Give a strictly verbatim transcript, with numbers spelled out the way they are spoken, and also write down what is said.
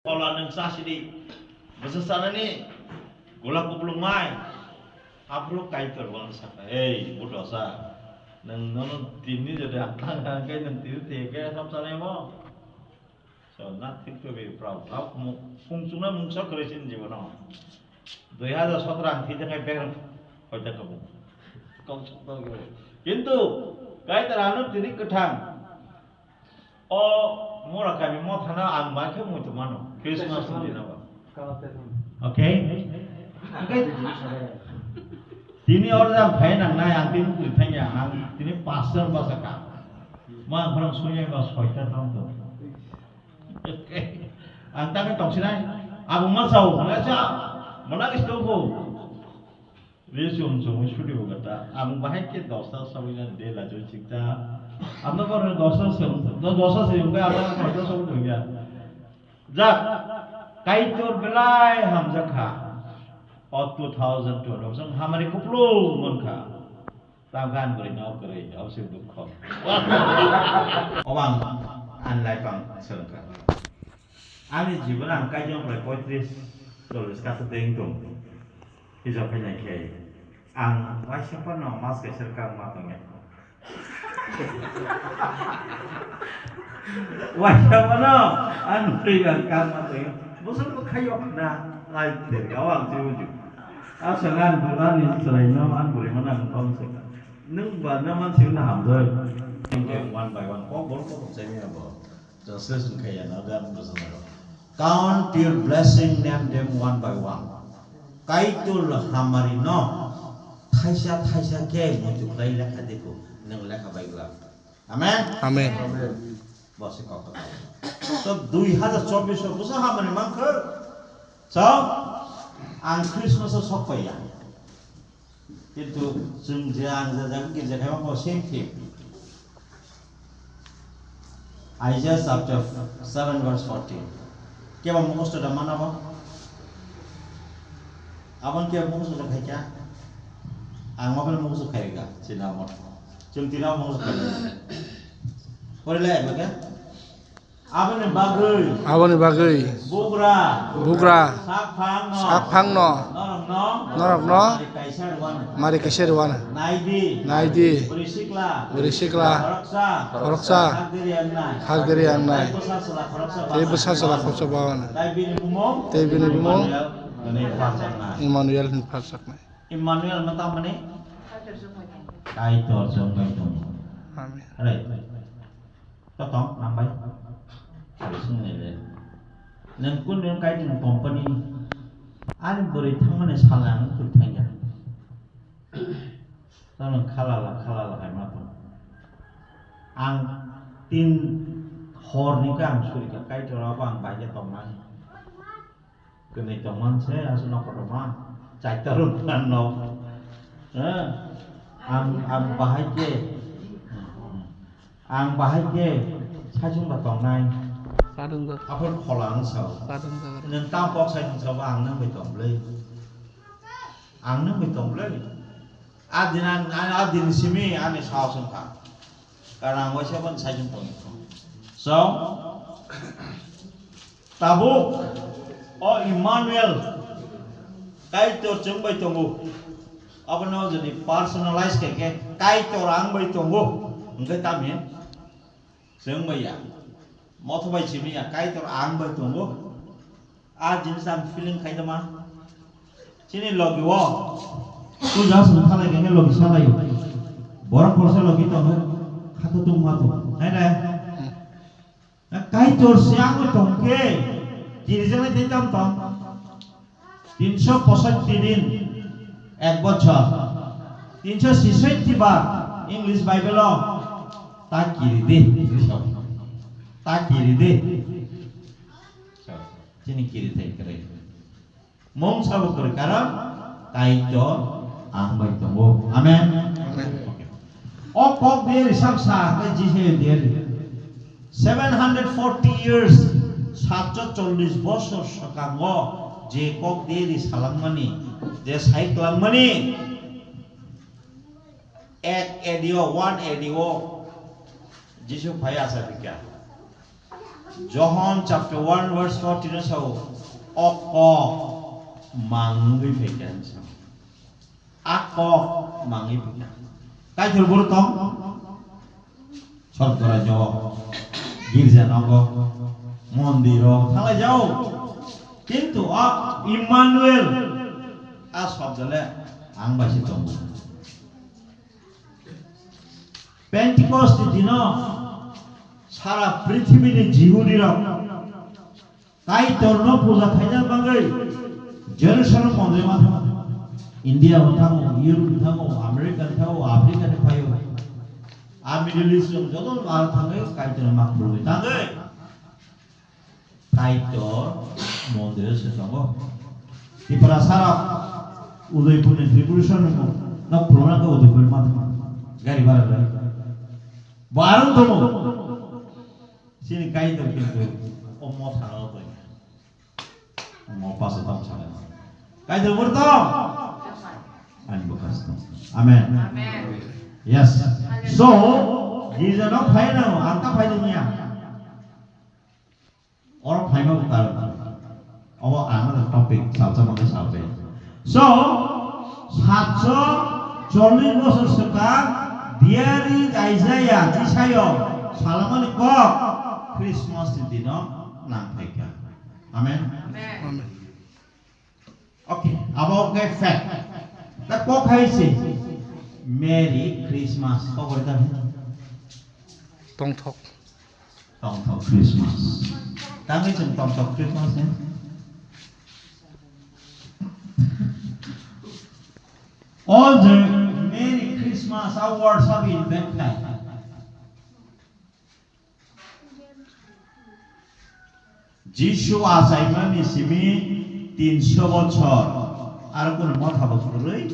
Kola nwng cha sidi. Bwsa chanani gola kuplung mai. Aphuru Kaitor bono sakha, "Ei, budosa, nwng nono tini jodi ang thang thang khe nwng tini twi khe sab chanai mo?" So, nothing to be proud of. Phung chuknai mungsa kwrwi chini jibono. Dui hajar sotro ang thwi thangkhe bek hoita kabo. Kok sok tong khe. Kintu Kaitor ano tini kwthang. O mora kami mo thana ang bai khe muitu mano. Christmas ni dina ba. Okay? Okay? Tini order ang phai nang nai ang tini twi phai ang tini pastor ba saka. Ma ang khorang sunya ba soita tong to. Ang tangwi tongsinai. Abo ma sao, mana cha, mana kis tongkho. Re chum chum sudi bo kata. Ang bahai ke dosta sawi na de la joi chikta. Ang no kor dosta se, do dosta se yung ka ang no dosta sawi do ya. Jak, Kaitor belai hamjakha. O two thousand two, hamari kupulung mankha. Tamo khe ani bwrwi no kwrwi, abo se dukho. Obo ang ani life ang swrwngkha. Ani jibon ang kaitor prai poitris, chollis kasa tei wng tong. Hijab phainai khe ang waisa phano mas kaisa rwkha wngma tongya. Waisa phano ani bwrwi ang kangma tongya. Bwswk bwkhaio khna lai derga o ang se buju. Aswk ani bwrwi ani chwraino ani bwrwi mano ang kong se. Nwng ba na mansi wngna hamjak. One by one. Kok borok kok chai manya bo. Translation khai ya na, dan bwswk na. Count your blessing, name them one by one. Kaitor hamari no thaisa thaisa khe muitu khlai lekha dikho, nwng lekha bai glak. Amen? Amen. Bo se kok kwtal. To dui hajar chobbish o bwsa hamari mankha. So, ang Christmas o sok paiya. Kintu chwng je ang je jaga girja khaima bo same thing. Isaiah chapter seven verse fourteen. Kebo mukhosto da mana bo? Abon kebo mukhosto da khaikha? Ang mapel mukhosto khairika, china mo. Chwng tina mukhosto khairika. Pori lai ba khe? Aboni bagwi. Aboni bagwi. Bugra. Bugra. Sakphangno. Sakphangno. Norokno. Norokno. Mari kaisa rwano. Mari kaisa rwano. Naidi. Naidi. Bwrwi sikla. Bwrwi sikla. Khoroksa. Khoroksa. Khakdiri angnai. Khakdiri angnai. Tei bwsa chwla khoroksa bawano. Tei bwsa chwla khoroksa bawano. Tei bini bumung. Tei bini bumung. Emmanuel hwnwi pharjaknai. Emmanuel hwnwi pharjaknai. Emmanuel no tamani? Kaitor chwng bai tongo. Amen. Right. Totong, hambai. Sini le. Nwng kun nwng kai nwng company. Ani bwrwi thangmani salnai ang twi thangya. Tamo khalala, khalala hai ma tong. Ang tin hor ni ka ang suri ka Kaitor abo ang bai khe tongnai. Kwnwi tongman se aswkno kotorma chaita rwngkha nok. Eh, ang, ang bahai khe, ang bahai khe saichung ba tongnai. Kadwngjak. Aphor phola ang sao. Kadwngjak. Nwng tam kok saichung sao ba ang nwng bai tong bwlwi. Ang nwng bai tong bwlwi. A din ang, a, a din simi ani sao sungkha. Karang waisa ban saichung tongwi. So, Tabuk o Emmanuel, Kaitor chwng bai tongo. Abono jodi personalize khe khe Kaitor ang bai tongo, hwnkhe tamni chwng bai ya. Motho bai simi ya, Kaitor ang bai tongo. A jinis ang feeling khai tongma. Chini logi o. Tu jas ni thalai khe logi salai. Borok khoroksa logi tongo. Khato tong ma tong. Hai dai. Kaitor se ang tong khe, kirijaknai tei tam tong? Tinsho posotti din, ek bochor. Tinsho sisotti bar, English Bible o, ta kiri di, ta kiri di. Chini kiri thai kwrwi. Mung sabo kwrwi karon Kaitor ang bai tongo. Amen. Amen. Okay. O kok de risam sa ke jise de. Seven hundred forty years, satso chollis bosor swkango je kok de ri salangmani, je sai kwlangmani, ek A D o, one A D o Jisu phai asa dikya. Johon chapter one verse forty no sao, o kok mangwi phaikha hinwi sao. A kok mangwi phaikha. Kaitor boro tong? Sorgo rajyo, girja nogo, mondiro thanglai jao. Kintu a Immanuel a sobdole ang bai se tongo. Pentecost dino sara prithibini Jihudi rok Kaitorno puja khaina bagwi Jerusalem mondrima thango. India bo thango, Europe thango, America thango, Africa ni phaio. A Middle East rok joto bar thangwi Kaitorno ma khulumwi tangwi. Kaitor mondir se tongo. Tipra sara Udaipur ni Tripura sara no khulumna khe Udaipur ma thango. Gari bara gari. Bo arung tongo. Chini Kaitor kintu o motha no tong. Mo pasa tong sana. Kaitor bor tong. Ani bo kas tong. Amen. Amen. Yes. So, girja no phai na, ang ta phai niya. Oro phai ma buka. Obo another topic, salsa mangsa salsa. So, satso chollish bosor swkang diari Isaiah Jisai o salamani kok Christmas ni dino nang phaikha. Amen. Amen. Okay, abo ke fact. Ta kok hai se Merry Christmas. Kok bori ta. Tongthok. Tongthok Christmas. Tangwi chwng tongthok Christmas ni. O je Merry Christmas a word sabo invent khai. Jisu achaimani simi tinso bochor aro kunu motha bo kwrwi.